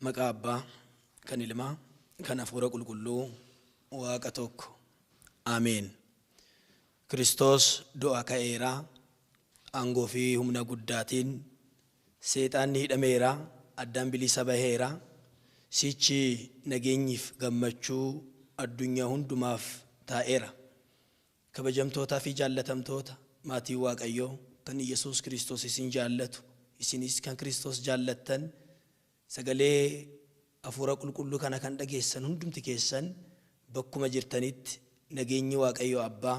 Maqaa Abbaa, kan Ilmaa, kan Hafuura Qulqulluu, Waaqa tokko. Ameen. Kiristoos du'a ka'eera, aangoo fi humna guddaatiin seexaanni hidhameera, addaan bilisa baheera, sichi nageenyiif gammachuu addunyaa hundumaaf taa'eera. Kabajamtootaa fi jaallatamtoota maatii Waaqayyoo kan Iyyasuus Kiristoos isin jaallatu, isinis kan Kiristoos jaallattan, sagalee Hafuura Qulqulluu kana kan dhageessan hundumti keessan bakkuma jirtanitti nageenyi Waaqayyo Abbaa,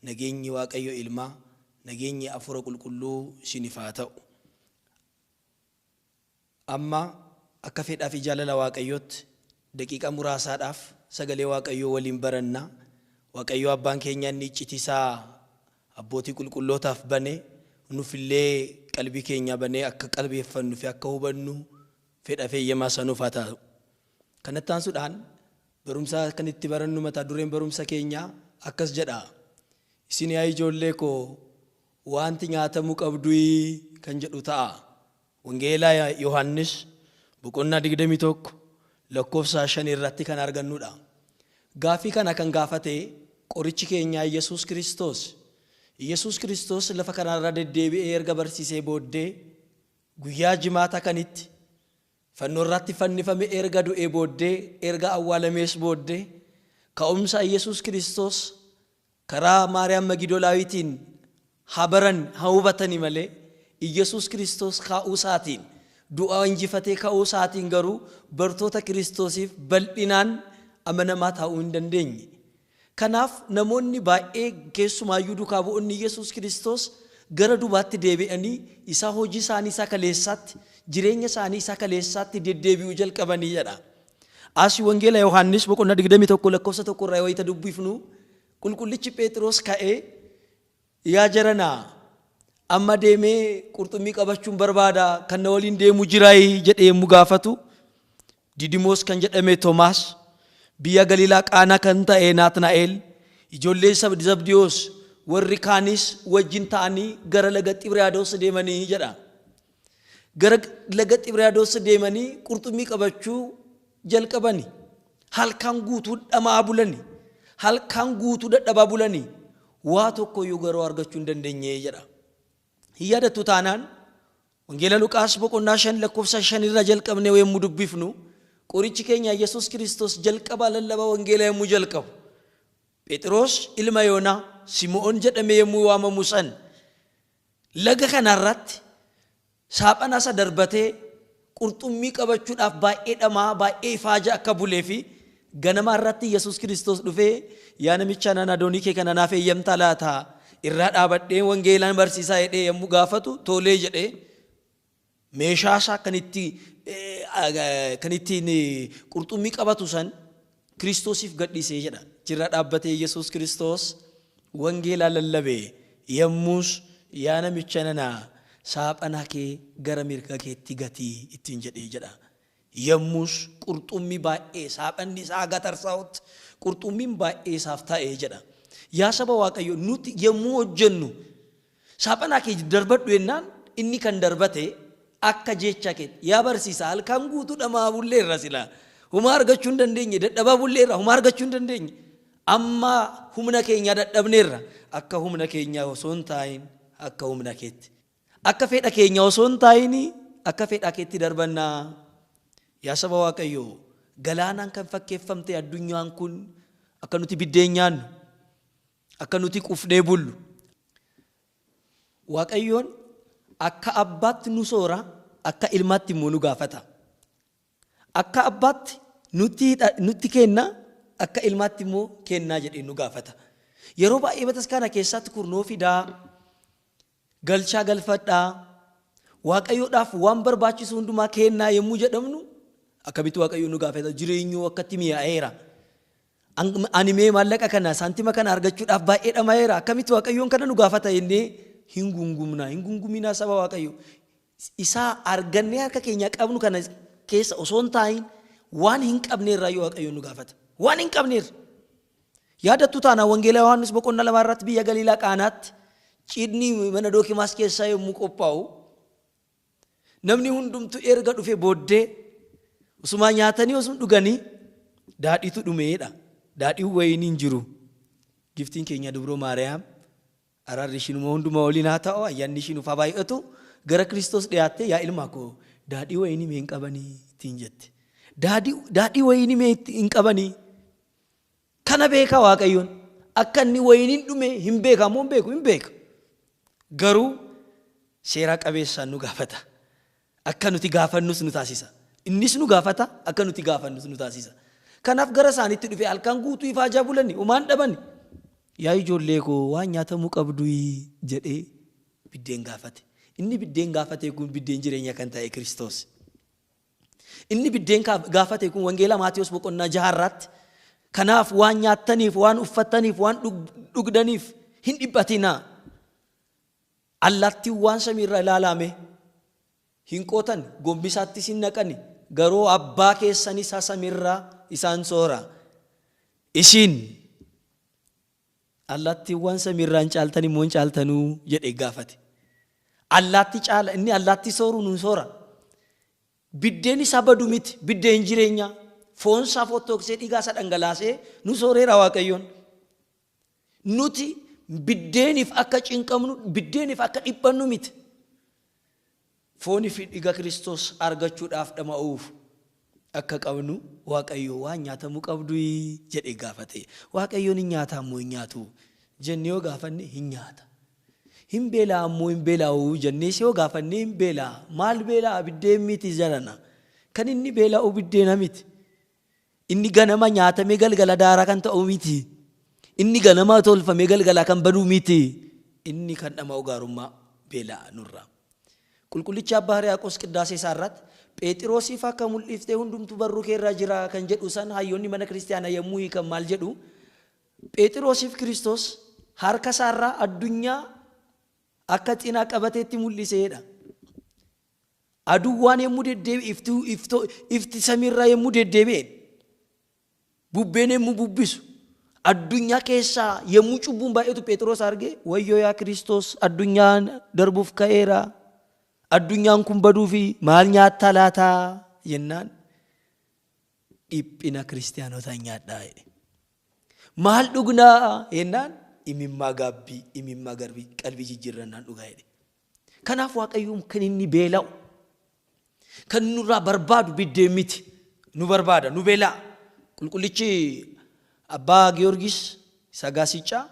nageenyi Waaqayyo Ilmaa, nageenyi Hafuura Qulqulluu isiniif haa ta'u. Amma akka fedhaa fi jaalala Waaqayyootti daqiiqaa muraasaadhaaf sagalee Waaqayyoo waliin baranna. Waaqayyo Abbaan keenya inni iccitii isaa abbootii qulqullootaaf bane, nufillee qalbii keenya banee akka qalbeeffannu fi akka hubannu fedha feeyyamaa sanuuf haa ta'u. Kanatti aansuudhaan barumsa kan itti barannu mata dureen barumsa keenyaa akkas jedha. Isin yaa ijoollee koo wanti nyaatamuu qabduyi kan jedhu ta'a. Wangeelaa Yohaannis boqonnaa 21 lakkoofsa 5 irratti kan argannudha. Gaaffii kana kan gaafate qorichi keenya Yesuus Kiristoos. Yesuus Kiristoos lafa kanarra deddeebi'ee erga barsiisee booddee guyyaa jimaata kanitti fannoo irratti fannifame erga du'ee booddee erga awwaalamees booddee ka'umsa Yesuus Kiristoos karaa Maariyaam Magidolaawitiin haa baran haa hubatani malee Yesuus Kiristoos ka'uu isaatiin du'a injifatee ka'uu isaatiin garuu bartoota Kiristoosiif bal'inaan amanamaa ta'uu hin dandeenye. Kanaaf namoonni baay'ee keessumaayyuu duukaa bu'oonni Yesuus Kiristoos gara dubaatti deebi'anii isaa hojii isaanii isaa kaleessaatti jireenya isaanii isaa kaleessaatti deddeebi'uu jalqabanii jedha. Asii Wangeela Yohaannis boqonnaa 21 lakkoofsa 1 irraa wayita dubbifnu qulqullichi Phexros ka'ee yaa jaranaa amma deemee qurxummii qabachuun barbaada kan na waliin deemu jiraayi jedhee yommuu gaafatu Didimoos kan jedhame Toomaas, biyya Galiilaa Qaanaa kan ta'e Naatnaa'el, ijoollee Zabdiyoos warri kaanis wajjin ta'anii gara laga Xibriyaados deemanii jedha. Gara laga Xibriyaados deemanii qurxummii qabachuu jalqabani. Halkan guutuu dhama'aa bulani. Halkan guutuu dadhabaa bulani. Waa tokkoyyuu garuu argachuu hin dandeenye jedha. Hin yaadattu taanaan Wangeela Luqaas boqonnaa 5 lakkoofsa 5 irraa jalqabnee yommuu dubbifnu qorichi keenya Yesuus Kiristoos jalqabaa lallabaa wangeelaa yommuu jalqabu Phexros ilma Yoonaa Simo'oon jedhamee yommuu waamamu san laga kanarratti saaphana isa darbatee qurxummii qabachuudhaaf baay'ee dhamaa baay'ee ifaaja akka bulee fi ganama irratti Yesuus Kiristoos dhufee yaa namicha nana doonii kee kana naaf eeyyamtaa laata irraa dhaabadhee wangeelaan barsiisaa jedhee yommuu gaafatu tolee jedhee meeshaa isaa kan ittiin qurxummii qabatu san Kiristoosiif gadhiisee jedha. Jirra dhaabbatee Yesuus Kiristoos wangeelaa lallabe yommus yaa namicha nana saaphana kee gara mirga keetti gatii ittiin jedhee jedha. Yommus qurxummii baay'ee saaphanni isaa haga tarsaa'utti qurxummiin baay'ee isaaf ta'ee jedha. Yaa saba Waaqayyo nuti yommuu hojjennu saaphana kee darbadhu jennaan inni kan darbate akka jecha kee yaa barsiisaa halkan guutuu dhamaa bulleerra silaa humaa argachuu hin dandeenye dadhabaa bulleerra humaa argachuu hin dandeenye amma humna keenya dadhabneerra akka humna keenya osoo hin taa'in akka humna keetti akka fedha keenya osoo hin taa'in akka fedha keetti darbannaa. Yaa saba Waaqayyoo galaanaan kan fakkeeffamte addunyaan kun akka nuti biddeen nyaannu akka nuti qufnee bullu Waaqayyoon akka abbaatti nu soora akka ilmaatti immoo nu gaafata. Akka abbaatti nutti kenna akka ilmaatti immoo kennaa jedhee nu gaafata. Yeroo baay'ee bataskaana keessatti kurnoo fidaa galchaa galfadhaa Waaqayyoodhaaf waan barbaachisu hundumaa kennaa yommuu jedhamnu akkamitti Waaqayyo nu gaafata jireenyuu akkatti mi'aayeera. Ani mee maallaqa kana saantima kana argachuudhaaf baay'ee dhama'eera akkamitti Waaqayyoon kana nu gaafata jennee hin gungumna hin gunguminaa saba Waaqayyo. Isaa argannee harka keenya qabnu kana keessa osoo hin taa'in waan hin qabneerraa yoo Waaqayyo nu gaafata. Waan hin qabneerra. Yaadattu taanaan Wangeela Yohaannis boqonnaa 2 irratti biyya Galiilaa Qaanaatti cidhni mana Dookimaas keessaa yommuu qophaa'u namni hundumtu erga dhufe booddee Osuma nyaatanii osuma dhuganii daadhiitu dhumeedha. Daadhiin wayinii hin jiru. Giftiin keenya Dubroo Maariyaam araarri ishiinuma hundumaa waliin haa ta'u, ayyaanni ishii nuuf haa baay'atu. Gara Kiristoos dhiyaattee yaa ilma koo daadhii wayinii mee hin qabanii ittiin jette. Daadhii wayinii mee hin qabanii. Kana beeka Waaqayyoon. Akka inni wayiniin dhume hin beeka moo hin beeku? Hin beeka. Garuu seera qabeessaan nu gaafata. Akka nuti gaafannus nu taasisa. Innis nu gaafata, akka nuti gaafannus nu taasisa. Kanaaf gara isaaniitti dhufe halkan guutuu ifaajaa bulani, homaan dhabani. Yaa ijoollee koo waan nyaatamuu qabdu jedhee biddeen gaafate. Inni biddeen gaafate kun biddeen jireenya kan ta'e Kiristoos. Inni biddeen gaafate kun Wangeela Maatiyos boqonnaa 6 irratti kanaaf waan nyaattaniif, waan uffattaniif, waan dhugdaniif hin dhiphatinaa. Allaattiiwwan samiirra ilaalame hin qootan, gombisaattis hin naqani, garuu abbaa keessan isa samiirraa isaan soora. Isin allaattiiwwan samiirraa hin caaltan immoo hin caaltanuu jedhee gaafate. Allaatti caala, inni allaatti sooru nun soora. Biddeen isaa badu miti, biddeen jireenyaa. Foon isaa fottoqsee dhiigaa isaa dhangalaasee nu sooreera Waaqayyoon. Nuti biddeeniif akka cinqamnu, biddeeniif akka dhiphannu miti. Foonii fi dhiiga Kiristoos argachuudhaaf dhama'uuf akka qabnu Waaqayyo waan nyaatamuu qabdu jedhee gaafate. Waaqayyoon hin nyaataa immoo hin nyaatu jennee yoo gaafanne hin nyaata. Hin beelaa ammoo hin beelaa'u jennees yoo gaafanne hin beelaa. Maal beelaa? Biddeen miti jedhana. Kan inni beela'u biddeena miti. Inni ganama nyaatamee galgala daaraa kan ta'u miti. Inni ganama tolfamee galgala kan badu miti. Inni kan dhama'u gaarummaa beelaa nurraa. Qulqullichi Abbaa Hiriyaaqoos Qiddaasee isaa irratti Pheexiroosiif akka mul'iftee hundumtuu barruu kee irra jira kan jedhu san hayyoonni mana kiristiyaanaa yommuu hiikan maal jedhu? Pheexiroosiif Kiristoos harka isaarraa addunyaa akka xinaa qabateetti mul'iseedha. Aduwwaan yommuu deddeebi'e, ifti samiirraa yommuu deddeebi'e, bubbeen yommuu bubbisu, addunyaa keessaa yommuu cubbuun baay'atu Pheexiroos arge, wayyoo yaa Kiristoos addunyaan darbuuf ka'eera. Addunyaan kun baduufi maal nyaattaa laataa jennaan dhiphina kiristiyaanotaa nyaadhaa jedhe. Maal dhugnaa jennaan imimmaa gaabbii, imimmaa garbii, qalbii jijjiirrannaan dhugaa jedhe. Kanaaf Waaqayyoon kan inni beela'u, kan nurraa barbaadu biddeen miti. Nu barbaada, nu beela'a. Qulqullichi Abbaa Giyoorgis isa Gaasiccaa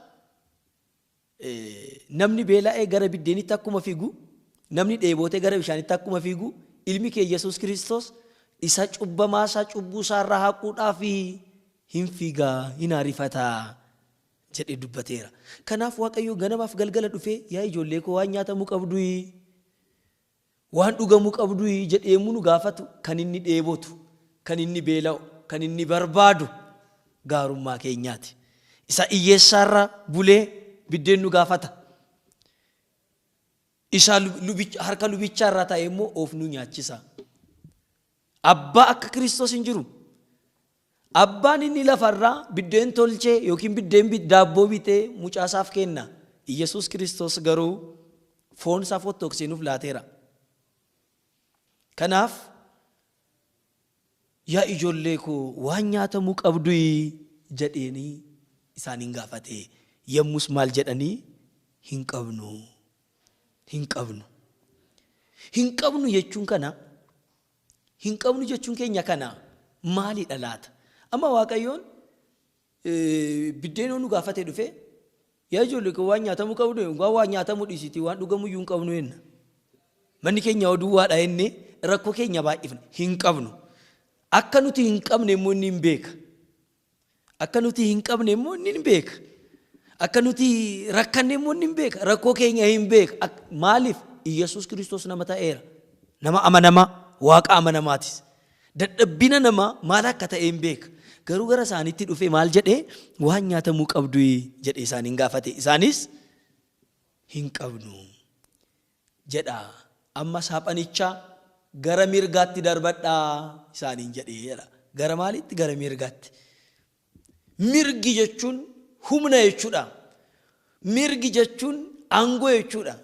namni beela'ee gara biddeenitti akkuma fiigu, namni dheebotee gara bishaanitti akkuma fiigu, ilmi kee Yesuus Kiristoos isa cubbamaa isaa cubbuu isaa irraa haquudhaaf hin fiigaa, hin arifataa jedhee dubbateera. Kanaaf Waaqayyo ganamaaf galgala dhufee yaa ijoollee koo waan nyaatamuu qabdu, waan dhugamuu qabdu jedhee yommuu nu gaafatu kan inni dheebotu, kan inni beela'u, kan inni barbaadu gaarummaa keenyaati. Isa hiyyeessaarra bulee biddeen nu gaafata. Isa harka lubichaarraa taa'ee immoo of nu nyaachisa. Abbaa akka Kiristoos hin jiru. Abbaan inni lafarraa biddeen tolchee yookiin biddeen daabboo bitee mucaasaaf kenna. Iyyasuus Kiristoos garuu foon isaa fottoqsee nuuf laateera. Kanaaf yaa ijoollee koo waan nyaatamuu qabdu jedheenii isaaniin gaafate. Yommus maal jedhanii? Hin qabnu. Hin qabnu. Hin qabnu jechuun kana, hin qabnu jechuun keenya kana maalidha laata? Amma Waaqayyoon biddeen nu gaafate dhufe yaa ijoollee koo waan nyaatamuu qabdu, waan nyaatamuu dhiisiti, waan dhugamuu iyyuu hin qabnu jenna. Manni keenya oduuwaadha jennee rakkoo keenya baay'ifna. Hin qabnu. Akka nuti hin qabne immoo inni hin beeka. Akka nuti hin qabne immoo inni hin beeka. Akka nuti rakkanne immoo inni hin beeka. Rakkoo keenya hin beeka. Maaliif? Iyyasuus Kiristoos nama ta'eera. Nama amanamaa, Waaqa amanamaatis. Dadhabbina namaa maal akka ta'e hin beeka. Garuu gara isaaniitti dhufee maal jedhee? Waan nyaatamuu qabdu jedhee isaaniin gaafate. Isaanis hin qabnu jedha. Amma saaphanicha gara mirgaatti darbadhaa isaaniin jedhee jedha. Gara maalitti? Gara mirgaatti. Mirgi jechuun humna jechuudha. Mirgi jechuun aangoo jechuudha.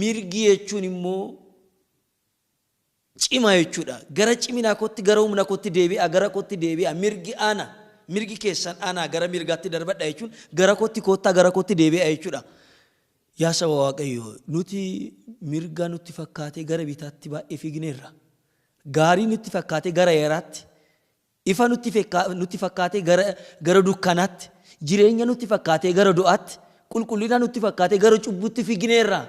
Mirgi jechuun immoo Cima jechuudha. Gara ciminaa kootti, gara humna kootti deebi'a, gara kootti deebi'a. Mirgi ana, mirgi keessan ana, gara mirgaatti darbadha jechuun gara kootti koottaa, gara kootti deebi'a jechuudha. Yaa saba Waaqayyoo, nuti mirga nutti fakkaatee gara bitaatti baay'ee fiigneerra. Gaarii nutti fakkaatee gara yaraatti, ifa nutti fakkaatee gara dukkanaatti, jireenya nutti fakkaatee gara du'aatti, qulqullina nutti fakkaatee gara cubbuutti fiigneerra.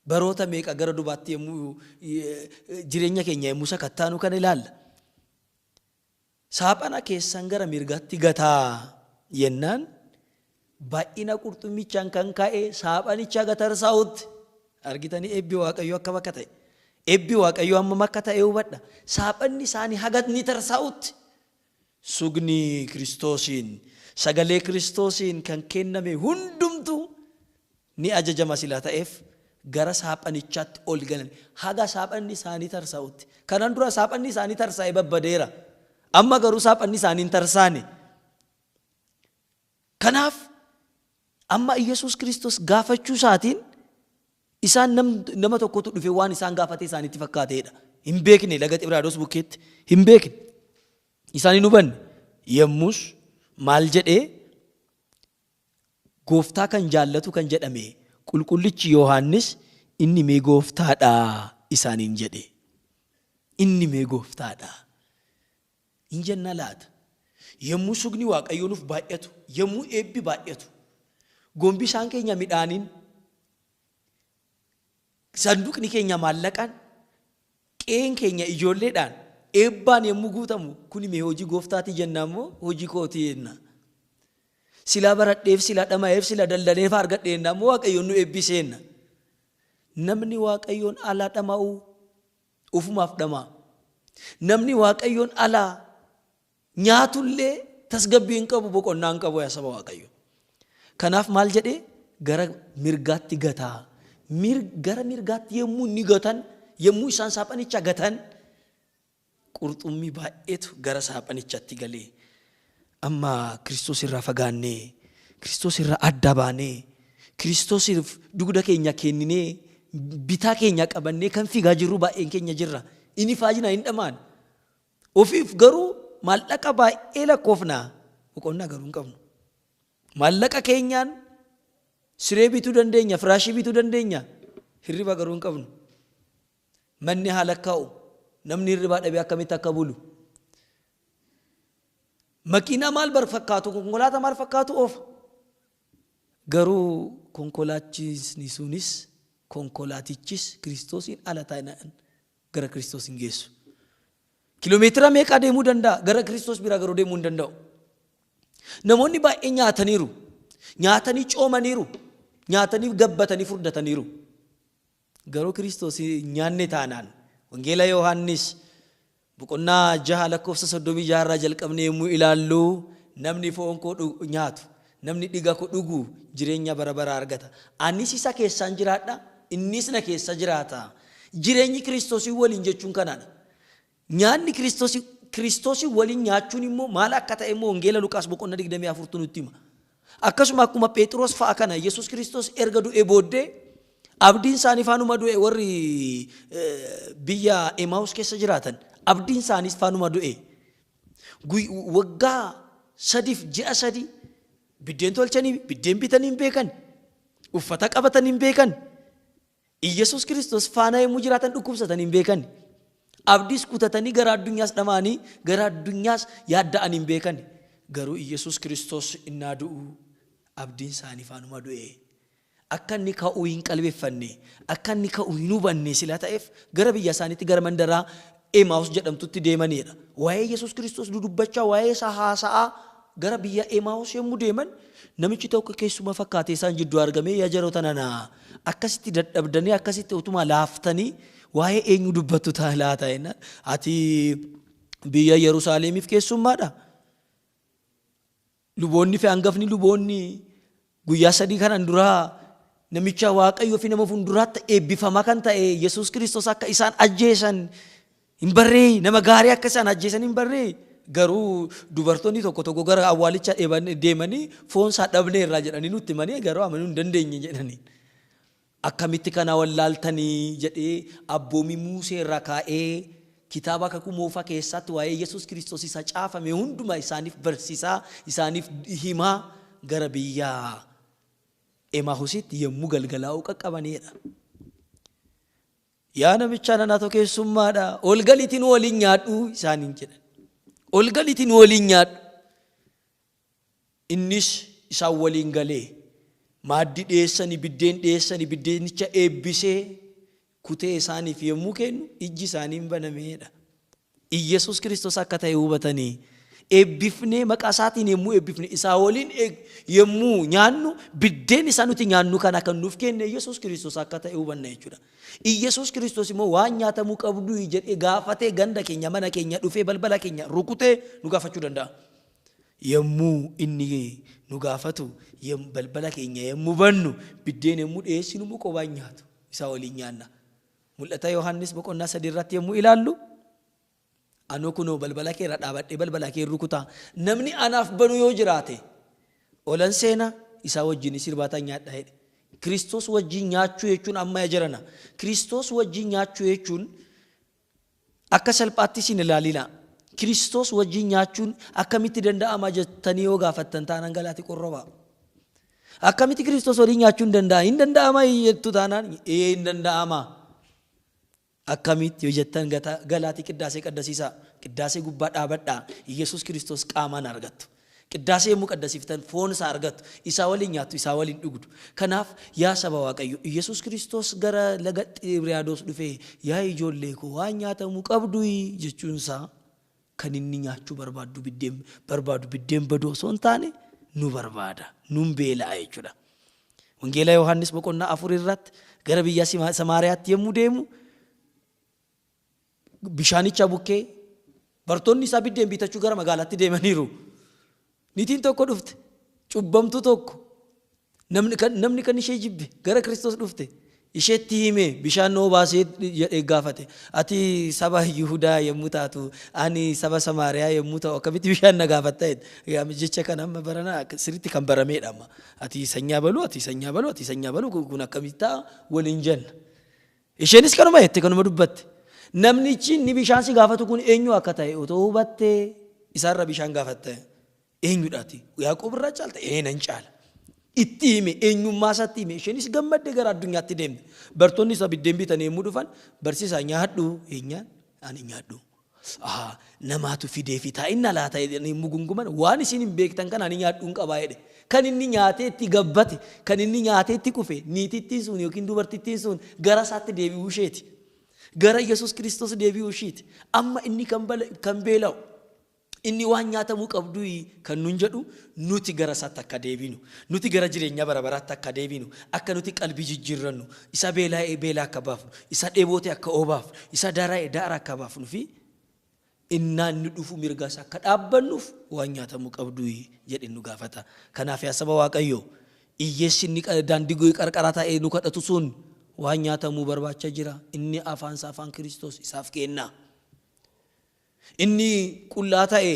Baroota meeqa gara dubaatti yommuu jireenya keenya yommuu sakattaanu kana ilaalla. Saaphana keessan gara mirgaatti gataa jennaan baay'ina qurxummichaan kan ka'e saaphanicha gatarsaa'utti argitanii eebbi Waaqayyoo akkam akka ta'e. Eebbi Waaqayyoo hammam akka ta'e hubadha. Saaphanni isaanii haga ni tarsaa'utti sugni Kiristoosiin, sagalee Kiristoosiin kan kenname hundumtuu ni ajajama sila ta'eef gara saaphanichaatti ol galan haga saaphanni isaanii tarsaa'utti. Kanaan dura saaphanni isaanii tarsaa'ee babbadeera. Amma garuu saaphanni isaanii hin tarsaane. Kanaaf amma Iyyasuus Kiristoos gaafachuu isaatiin isaan nama tokkotu dhufe waan isaan gaafate isaanitti fakkaateedha. Hin beekne laga Xibraados bukkeetti hin beekne. Isaan hin hubanne. Yommus maal jedhee gooftaa kan jaallatu kan jedhame qulqullichi Yohaannis inni mee gooftaadha isaaniin jedhe. Inni mee gooftaadha. Hin jenna laata? Yommuu sugni Waaqayyoo nuuf baay'atu, yommuu eebbi baay'atu, gombisaan keenya midhaaniin, sanduuqni keenya maallaqaan, qe'een keenya ijoolleedhaan, eebbaan yommuu guutamu, kuni mee hojii gooftaatii jenna immoo hojii kootii jenna. Silaa baradheef, silaa dhama'eef, silaa daldaleef argadhe jenna immoo Waaqayyoon nu eebbiseenna. Namni Waaqayyoon alaa dhama'u ufumaaf dhama'a. Namni Waaqayyoon alaa nyaatullee tasgabbii hin qabu, boqonnaa hin qabu yaa saba Waaqayyo. Kanaaf maal jedhee gara mirgaatti gataa. Gara mirgaatti yommuu inni gatan, yommuu isaan saaphanicha gatan, qurxummii baay'eetu gara saaphanichatti galee. Amma Kiristoos irraa fagaannee, Kiristoos irraa adda baanee, Kiristoosiif dugda keenya kenninee, bitaa keenya qabannee kan fiigaa jirru baay'een keenya jirra. Inni faajina hin dhamaan. Ofiif garuu maallaqa baay'ee lakkoofna, boqonnaa garuu hin qabnu. Maallaqa keenyaan siree bituu dandeenya, firaashii bituu dandeenya, hirriba garuu hin qabnu. Manni haa lakkaa'u, namni hirribaa dhabee akkamitti akka bulu. Makiinaa maal bar fakkaatu, konkolaataa maal fakkaatu oofa. Garuu konkolaachisni sunis konkolaatichis Kiristoosiin ala taanaan gara Kiristoos hin geessu. Kiiloomeetira meeqaa deemuu danda'a? Gara Kiristoos bira garuu deemuu hin danda'u. Namoonni baay'een nyaataniiru. Nyaatanii coomaniiru. Nyaatanii gabbatanii furdataniiru. Garuu Kiristoos nyaanne taanaan Wangeela Yohaannis boqonnaa 6 lakkoofsa 36 irraa jalqabnee yommuu ilaallu namni foon koo nyaatu, namni dhiiga koo dhugu jireenya bara baraa argata. Anis isa keessaan jiraadha, innis na keessa jiraata. Jireenyi Kiristoosii waliin jechuun kanaadha. Nyaanni Kiristoosii waliin nyaachuun immoo maal akka ta'e immoo Wangeela Luqaas boqonnaa 24 nutti hima. Akkasuma akkuma Phexros fa'a kana Yesuus Kiristoos erga du'ee booddee abdiin isaanii faanuma du'e warri biyya Emaa'us keessa jiraatan abdiin isaaniis faanuma du'e. Waggaa 3f ji'a 3 biddeen tolchanii biddeen bitanii hin beekan, uffata qabatanii hin beekan. Iyyasuus Kiristoos faana yommuu jiraatan dhukkubsatanii hin beekan. Abdiis kutatanii gara addunyaas dhama'anii gara addunyaas yaadda'anii hin beekan. Garuu Iyyasuus Kiristoos innaa du'u abdiin isaanii faanuma du'e. Akka inni ka'uu hin qalbeeffanne, akka inni ka'uu hin hubanne sila ta'eef gara biyya isaaniitti gara mandaraa Emaa'us jedhamtutti deemanidha. Waa'ee Yesuus Kiristoos dudubbachaa, waa'ee isaa haasa'aa gara biyya Emaa'us yommuu deeman namichi tokko keessuma fakkaatee isaan jidduu argamee yaa jaroota nana akkasitti dadhabdanii akkasitti utuma laaftanii waa'ee eenyu dubbattu laata jennaan ati biyya Yerusaalemiif keessummaadha. Luboonni fi hangafni luboonni guyyaa 3 kanan duraa namicha Waaqayyoo fi nama fuulduraatti eebbifamaa kan ta'e Yesuus Kiristoos akka isaan ajjeesan hin barree, nama gaarii akka isaan ajjeesan hin barree. Garuu dubartoonni tokko tokko gara awwaalicha deemanii foon isaa dhabneerraa jedhanii nutti himanii garuu amanuu hin dandeenye jedhanii. Akkamitti kana wallaaltanii jedhee abboomii Musee irraa kaa'ee kitaaba kakuu moofaa keessatti waa'ee Yesuus Kiristoos isa caafame hunduma isaaniif barsiisaa isaaniif himaa gara biyya Emaahusitti yommuu galgalaa'uu qaqqabanidha. Yaa namicha nanaatoo keessummaadha, ol galiitiin waliin nyaadhu isaaniin jedhan. Ol galiitiin waliin nyaadhu. Innis isaan waliin galee maaddii dhiyeessanii biddeen dhiyeessanii biddeenicha eebbisee kutee isaaniif yommuu kennu ijji isaanii hin banameedha. Iyyasuus Kiristoos akka ta'e hubatanii eebbifnee maqaa isaatiin yommuu eebbifne isaa waliin yommuu nyaannu biddeen isaa nuti nyaannu kana kan nuuf kenne Iyyasuus Kiristoos akka ta'e hubanna jechuudha. Iyyasuus Kiristoos immoo waan nyaatamuu qabdu jedhee gaafatee ganda keenya mana keenya dhufee balbala keenya rukutee nu gaafachuu danda'a. Yommuu inni nu gaafatu balbala keenya yommuu bannu biddeen yommuu dhiyeessinu immoo qobaan nyaatu isaa waliin nyaanna. Mul'ata Yohaannis boqonnaa 3 irratti yommuu ilaallu anoo kunoo balbala kee irra dhaabadhee balbala kee rukutaa namni anaaf banu yoo jiraate olan seena isaa wajjin irbaata nyaadha jedhe. Kiristoos wajjin nyaachuu jechuun amma jirana. Kiristoos wajjin nyaachuu jechuun akka salphaatti isin ilaalina. Kiristoos wajjin nyaachuun akkamitti danda'ama jettanii yoo gaafattan taanaan galaati qorrobaa. Akkamitti Kiristoos waliin nyaachuun danda'a? Hin danda'ama jettu taanaan ee hin danda'ama. Akkamitti yoo jettan galaati qiddaasee qaddasiisaa. Qiddaasee gubbaa dhaabadhaa. Iyyasuus Kiristoos qaamaan argattu. Qiddaasee yommuu qaddasiiftan foon isaa argattu. Isaa waliin nyaattu, isaa waliin dhugdu. Kanaaf yaa saba Waaqayyo Iyyasuus Kiristoos gara laga Xibiriyaadoos dhufee yaa ijoollee koo waan nyaatamuu qabdu jechuunsaa kan inni nyaachuu barbaadu biddeen baduu osoo hin taane nu barbaada. Nun beela'a jechuudha. Wangeela Yohaannis boqonnaa 4 irratti gara biyya Samaariyaatti yommuu deemu bishaanicha bukkee bartoonni isaa biddeen bitachuu gara magaalaatti deemaniiru. Niitiin tokko dhufte, cubbamtu tokko, namni kan ishee jibbe gara Kiristoos dhufte. Isheetti hime bishaan noo baasee jedhee gaafate. Ati saba Yihudaa yommuu taatu, ani saba Samaariyaa yommuu ta'u akkamitti bishaan na gaafatta jedhe. Jecha kana amma barana sirriitti kan barameedha amma. Ati sanyaa baluu, ati sanyaa baluu, ati sanyaa baluu kun akkamitti ta'a waliin jenna. Isheenis kanuma jette kanuma dubbatte. Namnichi inni bishaan si gaafatu kun eenyu akka ta'e otoo hubattee isaarra bishaan gaafatte eenyudhaati? Yaaqoob irraa caalta? Ee nan caala. Itti hime eenyummaa isaatti hime isheenis gammadde gara addunyaatti deemte. Bartoonni isaa biddeen bitanii yommuu dhufan barsiisaa nyaadhu eenyaan ani nyaadhu. Namaatu fidee fi taa'inna laata jedhanii yommuu gunguman waan isin hin beektan kana ani nyaadhu hin qabaa jedhe. Kan inni nyaatee itti gabbate, kan inni nyaatee itti kufe, niitittiin sun yookiin dubartittiin sun gara isaatti deebi'uu isheeti. Gara Yesuus Kiristoos deebi'uu isheeti. Amma inni kan beela'u, inni waan nyaatamuu qabdu kan nun jedhu nuti gara isaatti akka deebinu, nuti gara jireenya bara baraatti akka deebinu, akka nuti qalbii jijjiirrannu, isa beela'ee beelaa akka baafnu, isa dheebote akka obaafnu, isa dara'e daara akka baafnu fi innaan inni dhufu mirga isaa akka dhaabbannuuf waan nyaatamuu qabdu jedhe nu gaafata. Kanaaf yaa saba Waaqayyoo hiyyeessi inni daandii qarqara taa'ee nu kadhatu sun waan nyaatamuu barbaacha jira. Inni afaan isaa afaan Kiristoos isaaf kenna. Inni qullaa ta'e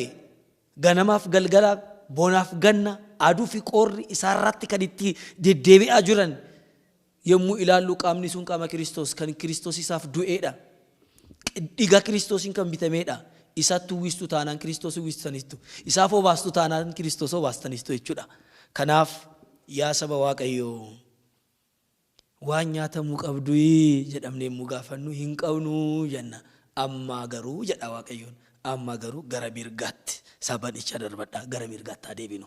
ganamaaf galgala bonaaf ganna aduu fi qorri isaarratti kan itti deddeebi'aa jiran yommuu ilaallu qaamni sun qaama Kiristoos kan Kiristoos isaaf du'eedha. Dhiiga Kiristoosiin kan bitameedha. Isatti uwwistu taanaan Kiristoos uwwistaniitu. Isaaf obaastu taanaan Kiristoos obaastaniitu jechuudha. Kanaaf yaa saba Waaqayyoo waan nyaatamuu qabdu jedhamnee yommuu gaafannu hin qabnu jenna. Amma garuu jedha Waaqayyoon amma garuu gara mirgaatti sabanicha darbadha gara mirgaatti haa deebinu.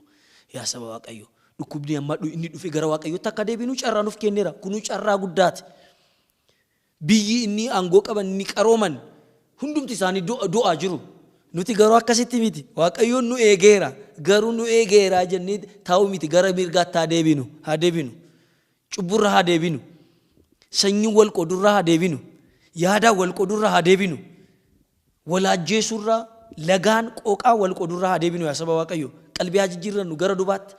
Yaa saba Waaqayyoo dhukkubni amma inni dhufe gara Waaqayyootti akka deebinu carraa nuuf kenneera. Kunuu carraa guddaati. Biyyi inni aangoo qaban inni qarooman hundumti isaanii du'aa jiru. Nuti garuu akkasitti miti. Waaqayyoon nu eegeera. Garuu nu eegeera jennee taa'u miti. Gara mirgaatti haa deebinu. Haa deebinu. Cubburra haa deebinu. Sanyii wal qoodurra haa deebinu. Yaadaan wal qoodurra haa deebinu. Wal ajjeesurra lagaan qooqaa wal qoodurra haa deebinu yaa saba Waaqayyoo. Qalbii haa jijjiirrannu gara dubaatti.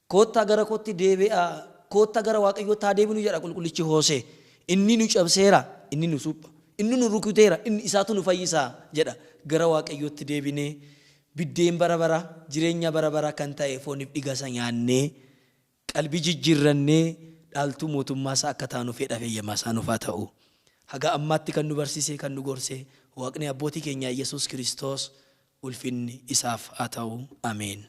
Koottaa gara kootti deebi'aa. Koottaa gara Waaqayyootti haa deebinu jedha qulqullichi Hoosee. Inni nu cabseera, inni nu supha, inni nu rukuteera, inni isaatu nu fayyisaa jedha. Gara Waaqayyootti deebinee biddeen bara bara jireenya bara bara kan ta'e fooniif dhiiga isa nyaannee qalbii jijjiirrannee dhaaltuu mootummaa isaa akka taanu fedha eeyyamaa isaa nuuf haa ta'u. Haga ammaatti kan nu barsiise, kan nu gorse, Waaqni abbootii keenya Yesuus Kiristoos ulfinni isaaf haa ta'u. Ameen.